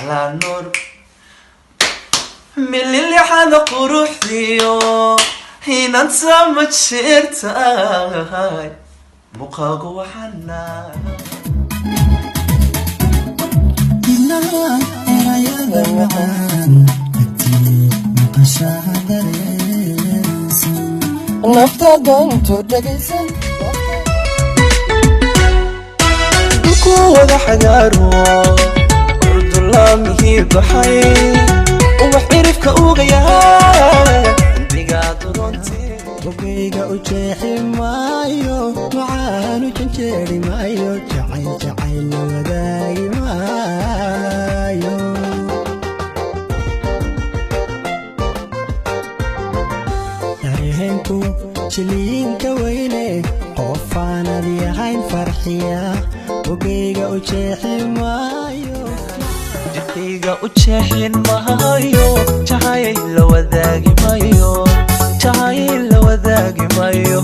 Calaa nuur mililixada quruxdiyo inanta ma jirtahay muuqaagu waxaana Dibnaha erayada macaan, agtii maqashaha dareensan. Nafta doonto dhegaysan. Dhulku wada xagaaro, urdulaamihii baxay, ubax cirifka ugayaa digaad runtii. Bogayga u jeexi maayo, macaanu janjeeri maayo, jacayl jacayl la wadaagi maayo. Dareenku jiliinka weyne, qofaanad yahayn farxiya, bogayga u jeexi maayo. Jirkayga u jeexin maayo, jacayl la wadaagi mayo, jacayl la wadaagi mayo.